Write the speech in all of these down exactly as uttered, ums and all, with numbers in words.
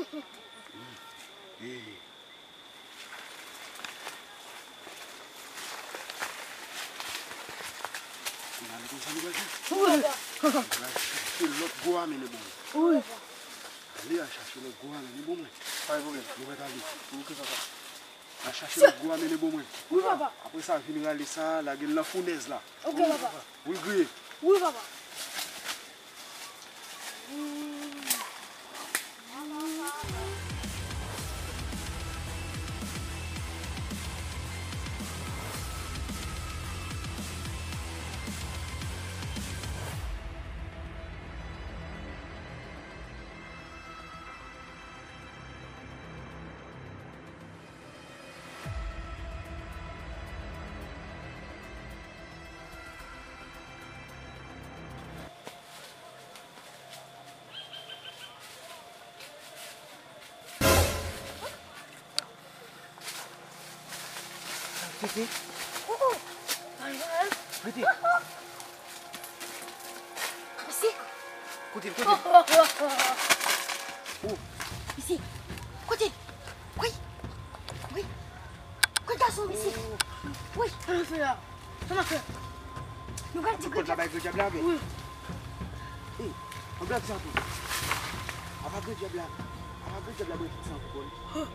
Hey. Gade konsa nou pral fè. Wi, papa. Nou pral chache lòt gwo a mennen ban mwen. Wi. Ale al chache lòt gwo a mennen ban mwen. Pa gen pwoblèm. Nou mèt ale. Ok, papa. Al chache lòt gwo a mennen ban mwen. Wi, papa. Apre sa, vin rale sa, lage l nan founèz la. Ok, papa. Wi, griye. Wi, papa. Tete. Tete. Mesye. Kote l, kote l? Oh. Mesye. Kote l? Wi. Wi. Kote gason, mesye? Wi. Sa n ap fè a? Sa n ap fè? Nou pral di Grandyab. Kòd la bay Grandyab la, men. Wi. Ey, an blag sa tou. Apa Grandyab la. Apa Grandyab la bay tout sa pou kò l. Huh.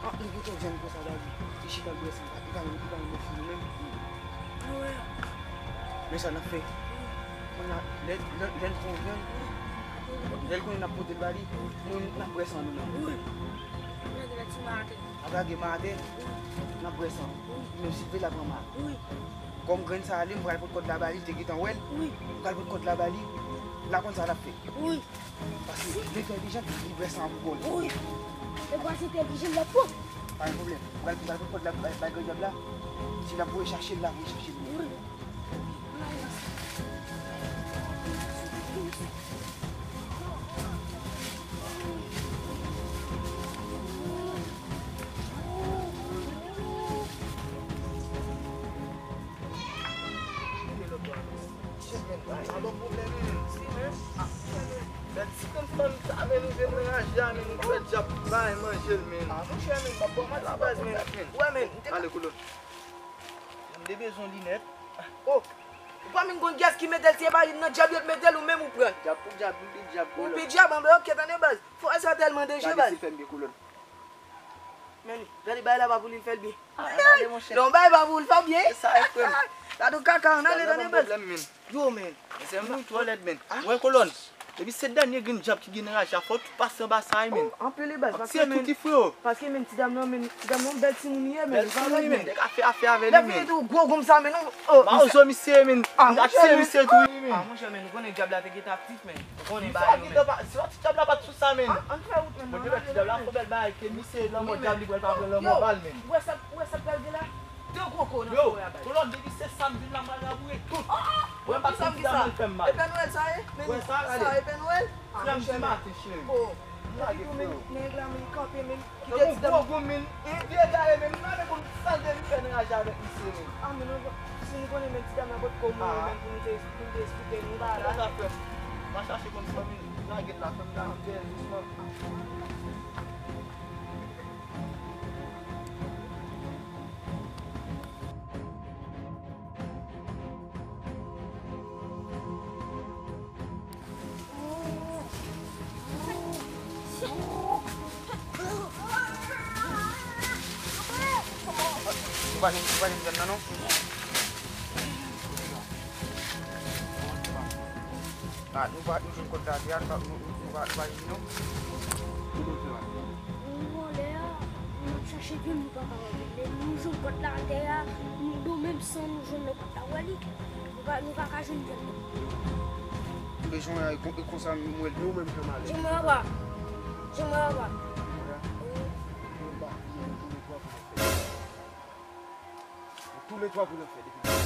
Ah, li gentan vyann konsa, David. Li chita bwè san, li pa, li pa, li pa menm fini menm. Mwen wè. Men sa n ap fè. Kounye a, lè, lè, lè l pran vyann, lè l konnen n ap pote l ba li, nou, n ap bwè san nou menm. Wi. N ap lage ti maten. N ap lage maten, n ap bwè san. Wi. Menm si l vle l ap pran mal. Wi. Kòm grenn sa ale, m pral pot kòd la ba li, li te gentan wè l. Wi. M pral pot kòd la ba li, l a konn sa l ap fè. Wi. Paske li entèlijan, li bwè san pou kò l. Wi. E bwè san entèlijan, l ap pran. Pa gen pwoblèm. M pral, m pral pot kòd la bay, bay Grandyab la. Si l ap voye chache l, l ap voye chache l. Wi. Alò, pwoblèm, men. Si, men. Ah, men. Bèlsi konn fanm sa, men, nou vin nan raje a, men, nou fè dyab bay manje l, men. Ah, monchè, men, m ap ba w manti, baz, men. Wè, men, m te... Ale, kolòn. M te bezwen linèt. Oh! Ou pa menm konn kiyès ki mete l, se pa nan dyab yo t mete l, ou menm ou pran l. Dyab pou dyab, m pi dyab, kolòn. Ou pi dyab, anben, ok, tande, baz. Fò sa tèlman danje, baz. Gade si l fè m byen, kolòn. Men li, gade bagay la pa pou li, l fè l byen. Ah, gade, monchè. Lè yon bagay pa pou ou, l fè w byen. Se sa, e, frè m. Gade yon kaka, ann ale, tande, baz. Yo, men. Mesye, m twò lèd, men. Wè, kolòn. Depi se dènye grenn dyab ki gen nan raje a, fò w tou pase anba sa, wi, men. Oh, anpil, wi, baz, paske, men, paske, men, ti dam nan, men, ti dam nan, bèl timoun li ye, men. Bèl timoun li, men. Nèg a fè afè avè li, men. Lè fini tou, gwo gonm sa, men, non. Oh, mawozo misye, men. Ah, monchè, misye tou, wi, men. Ah, monchè, men, nou konnen dyab la te gentan aktif, men. Ou konnen bagay yo, men. Si yon ti dyab la pa t sou sa, men. Ah, ann fè wout, men. Bon, non, ti dyab la fè bèl bagay, ke misye, lanmò dyab, li pral pa pran lanmò bal, men. Ou wè sa, ou wè sa k pral gen la? De koko nan fò a bay. Yo, kolòn, depi se sa m vin la, m pral raboure tout. Oh, oh. Wè, m pa t konn ti dam nan fè m mal. E Pè Nwèl sa ye? Men sa, gade. Sa e Pè Nwèl? Krèm di maten, cheri. Oh. Epi tou, men, nèg la, men, kanpe, men. Kite ti dam. Gwo goum, men. Vye gare, men. M pa konn sa l te vin fè nan raje avèk misye, men. Ah, men non, si nou konnen, men, ti dam nan potko mouri, men, pou nou te, pou nou te esplike nou bagay la. Sa frè m. M a chache konn sa, men. Lage l la, frè m, la, m te dousman. Ou pa jwenn, ou pa jwenn grenn nan, non? Ah, nou pa, nou jwenn kòd la atè a, nou pa, nou, nou, nou pa, nou pa jwenn li, non? Ki kote w ap fè la? Nou anlè a, nou ap chache vyann, nou pa ka wè vyann. Men nou jwenn kòd la atè a, nou, nou menm san nou jwenn nan kòd la, wè li. Nou pa, nou pa ka jwenn vyann, non. Anben, jan w wè a, e kon, e konsa nou wè l. Nou menm, jan m ale. Jan m wè a. Jan m wè a. Wi. Nou toulètwa pou n ap fè depi demen.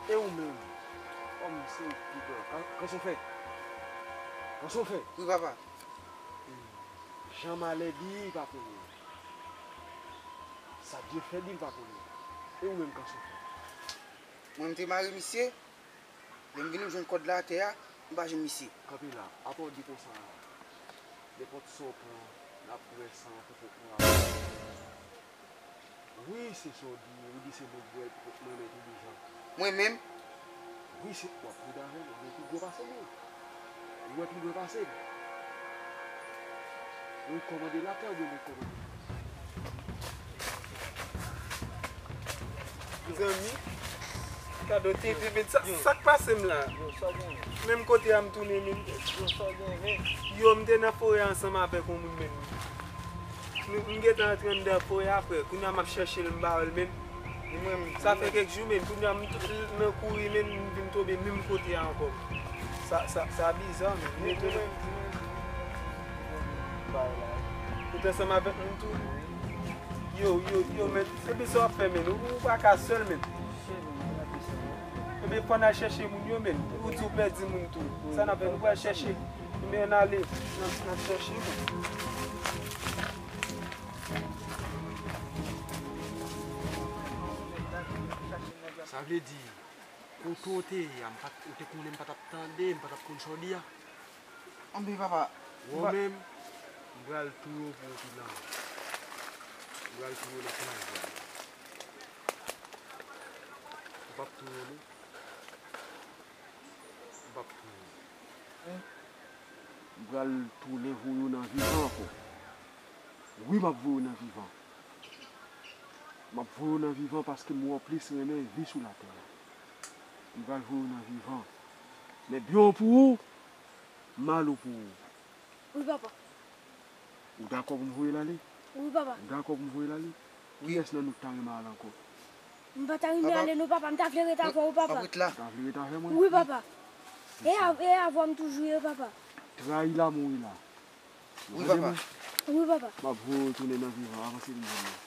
E ou menm, kòm se ou ki gran, kan, kanson fè? Kanson fè? Wi, papa. Jan malè di, pa konnen. Sa Dye fè di, pa konnen. E ou menm, kanson fè? Mwen, m te mare misye. Lè m vini, m jwenn kòd la atè a. M pa jwenn misye. Kanpe la, apa w di konsa, nenpòt sa w pran, n ap bwè san pou kont nou a. Wi, se sa w di, ou di se mwen k bwè l pou kont mwen, men tou deja. Mwen menm? Wi, se w ap plidan avè m, ou gen pi gwo pase m, wi. Ou wè pi lwen pase m. Ou rekòmande latè, ou gen rekòmande. Zanmi, kado tete, men sa, sa k pase m la? Menm kote a m tounen, men. Yo, m te nan forè ansanm avèk yon moun, men. M, m gentan antre anndan forè a, frè. Kounye a m ap chèche l, m pa wè l, men. Sa fè kèk jou, men. Kounye a m t-, nan kouri, men, m vin tonbe menm kote a ankò. Sa, sa, sa biza, men. M etone. Ou t ansanm avèk moun tou? Yo, yo, yo, men. Epi sa w ap fè, men. Ou, ou pa ka sèl, men. Ebyen, fò n al chèche moun yo, men. Ou di w pèdi moun tou. Sa n ap fè, nou pral chèche. Men n ale, n ap, n ap chèche, men. Sa vle di, kote w te ye a, m pa t, ou te konnen m pa t ap tande, m pa t ap konn sa w di a? Anben, papa. Ou menm, m pral touye w pou ou tou la. M pral touye w nan kraze a. M p ap touye w, non. M p ap touye w. M pral tounen voye w nan vivan ankò. Wi, m ap voye w nan vivan. M ap voye w nan vivan paske m wè w plis renmen vi sou latè a. M pral voye w nan vivan. Men byen w pou ou, mal ou pou ou. Wi, papa. Ou dakò pou m voye l ale? Wi, papa. Ou dakò pou m voye l ale? Kiyès nan nou k ta renmen al ankò? M pa ta renmen ale non, papa. M ta vle ret avè w, papa. Ou ta vle ret avè mwen? Wi, papa. E a, e avè w m toujou ye, papa. Trayi la, mouri la. Wi, papa. Wi, papa. M ap voye w tounen nan vivan, avanse vin jwenn mwen.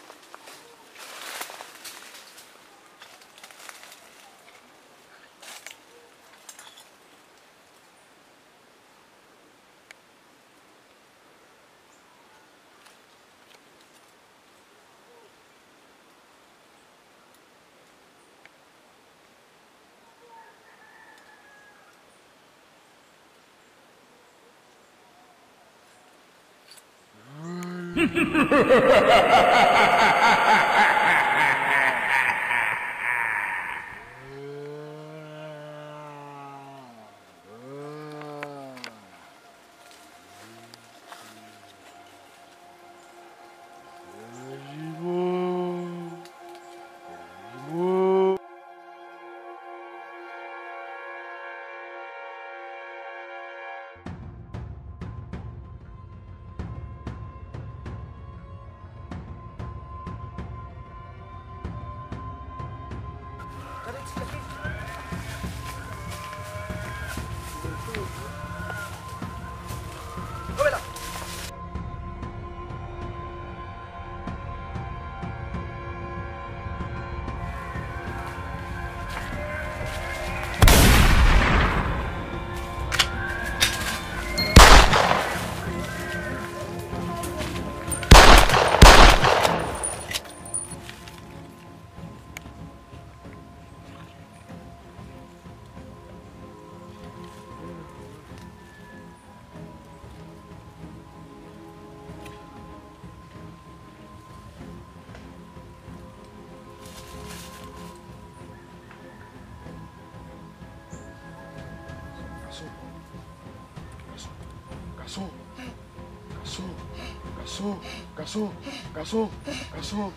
Gason, gason, gason, gason.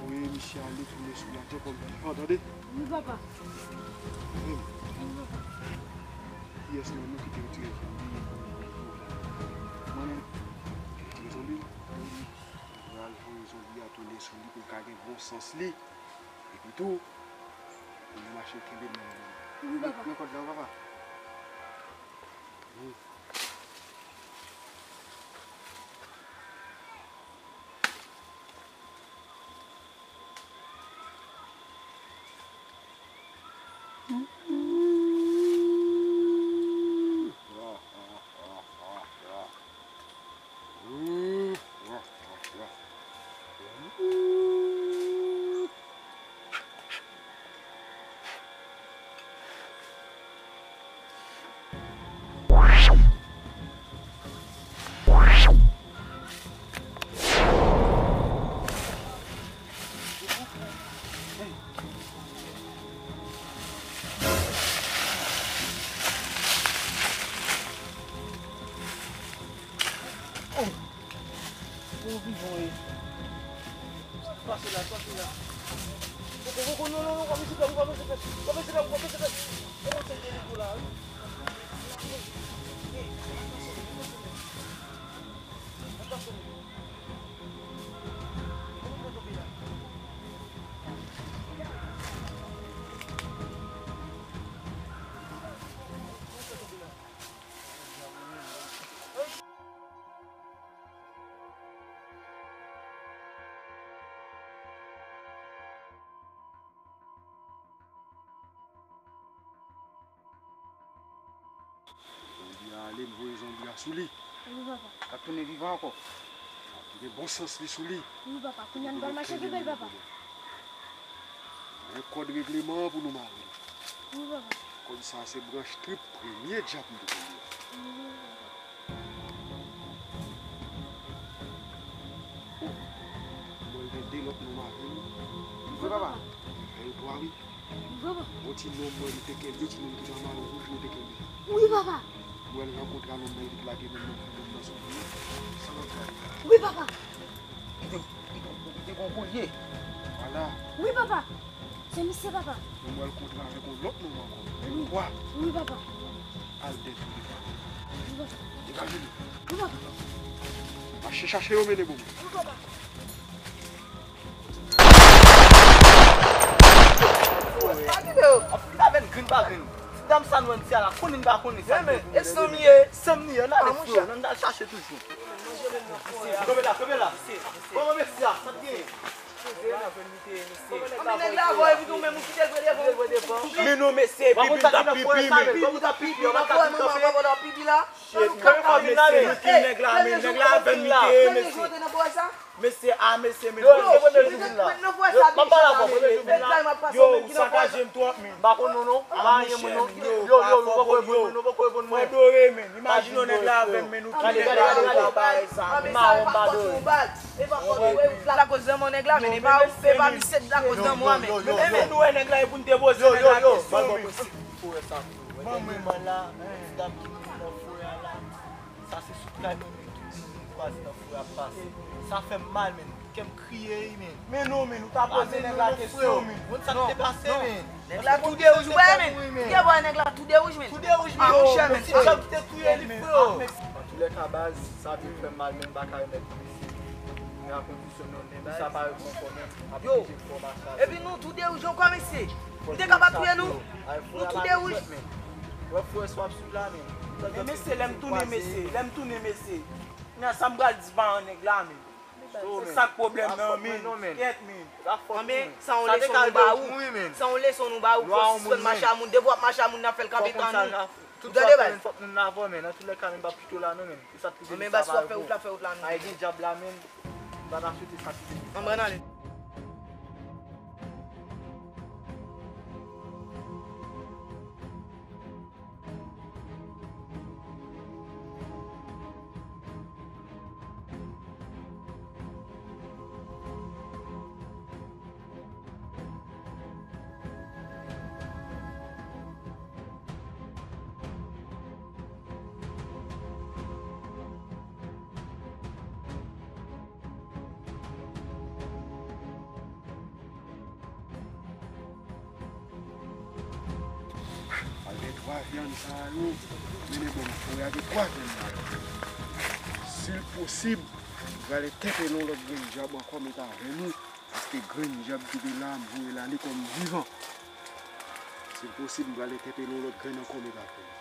Voye misye ale tounen sou latè kòm vivan, tande? Wi, papa. Wi. Wi, papa. Kiyès nan nou ki te retire zonbi? Mwen menm. Ki retire zonbi? Wi. Pral voye zonbi a tounen sou li pou l ka gen bon sans li. Epi tou, pou nou mache kenbe men li. Wi, papa. Men kòd la, wi, papa. Wi. Li voye. Pase la, pase la. Koko, koko, non, non, non, pa pase la, pa pase la, pa pase la, pa pase la. Koko, se de tou la, wi. Bondye ale, m voye zonbi a sou li. Wi, papa. L ap tounen vivan ankò. L ap tounen bon sans li sou li. Wi, papa. Kounye a nou pral mache pi bèl, papa. Gen kòd regleman an pou nou mare. Wi, papa. Kòd sa se branch trip premye dyab m te konn wè. Wi, papa. Oh, mwen gen de lòt nonm avè l. Wi, papa. Gen twa, wi. Wi, papa. Yon ti nonm mwen li te kenbe, yon ti nonm ki nan mayo wouj mwen te kenbe. Wi, papa. Mwen rankontre a nonm nan, li te lage nonm nan, nonm nan sou li. San lòt bagay. Wi, papa. Li te, li te, li te gon kolye. Vwala. Wi, papa. Se misye, papa. Mwen al kontre avèk yon lòt nonm ankò. Wi. Wi, papa. Al dèyè li, papa. Wi, papa. Degaje li. Wi, papa. Mache chache yo mennen pou mwen. Wi, papa. Kite yo. Ap fè avè l grenn pa grenn. Ti dam sa nou wè misye a la, konnen pa konnen sa. Men, men, e san m ye. San m ye, n ale frè, n al chache toujou. Kanpe la, kanpe la. Kòman mesye a? Sa t genyen? Anben nèg la voye vin ou menm ou kite l pran devan. Men non mesye, pipi l t ap pipi men. Pipi t ap pipi, w ap wè manman w papa w t ap pipi la. Shit, mesye, nou kill nèg la men, nèg la avè m li te ye mesye. Mesye, a mesye, men. Yo, yo, premye jou vin la. M ap pale avè w, premye jou vin la. Yo, ou sakaje m twòp men. M pa konn non non. M pa anyen mwen non. Yo, yo, yo, poko reponn mwen, non, poko reponn mwen. Frè Doré men, imajine w nèg la avè m men, nou kill nèg la men, nou pa bay sa men. Mawon m pa Doré. E pa fòt ou, e ou k lakoz lanmò nèg la, men e pa ou, e pa misye k lakoz lanmò a, men. Enben nou wè nèg la, e pou n te poze nèg la kesyon, men. Ban mwen. Nan ti dam ki mouri nan forè a la, sa se sou kay mwen, men, ki moun kwaze nan forè a ap pase. Sa fè m mal, men. Kè m kriye, wi, men. Men non, men, ou ta poze nèg la kesyon, men. Moun sa k te pase, men. Nèg la tou de wouj, ou wè, men. Ou gen wè nèg la tou de wouj, men. Tou de wouj, men. A, monchè, men. Se djòb ki te touye li, frè. Antoulèka, baz, sa vin fè m mal, men m pa ka remèt mesye. Men a kondisyon nou, men sa pa rekonfò, men. Yo. Epi nou tou de wouj ankò, mesye. Li te kapab touye nou. Nou tou de wouj. Wè frè, sa w ap swiv la, men. Men mesye, lè m tounen, mesye. Lè m tounen, mesye. Nan sa m pral di pa yon nèg la, men. Se sa k pwoblèm nan, men. Kèt, men. Anben, sa yon leson nou ba ou. Sa yon leson nou ba ou. Fò w sispann mache a moun. Depi w ap mache a moun, n ap fè l kanpe tan nou. Ou tande, baz? Fòk nou nan avè w, men. Nan tout lè ka, men, m p ap kite w la, non, men. Anben, baz, w ap fè wout la, fè wout la, non. Ay, gen djab la, men. M pa ta swete sa, ti. Anben, ann ale. Al gen twa vyann sa yo, mennen ban m, fò y a gen twa vyann la. Si l posib, m pral entèpele yon lòt grenn djab ankò met avè nou, paske grenn djab ki te la, m voye l ale kòm vivan. Si l posib, m pral entèpele yon lòt grenn ankò met avè nou.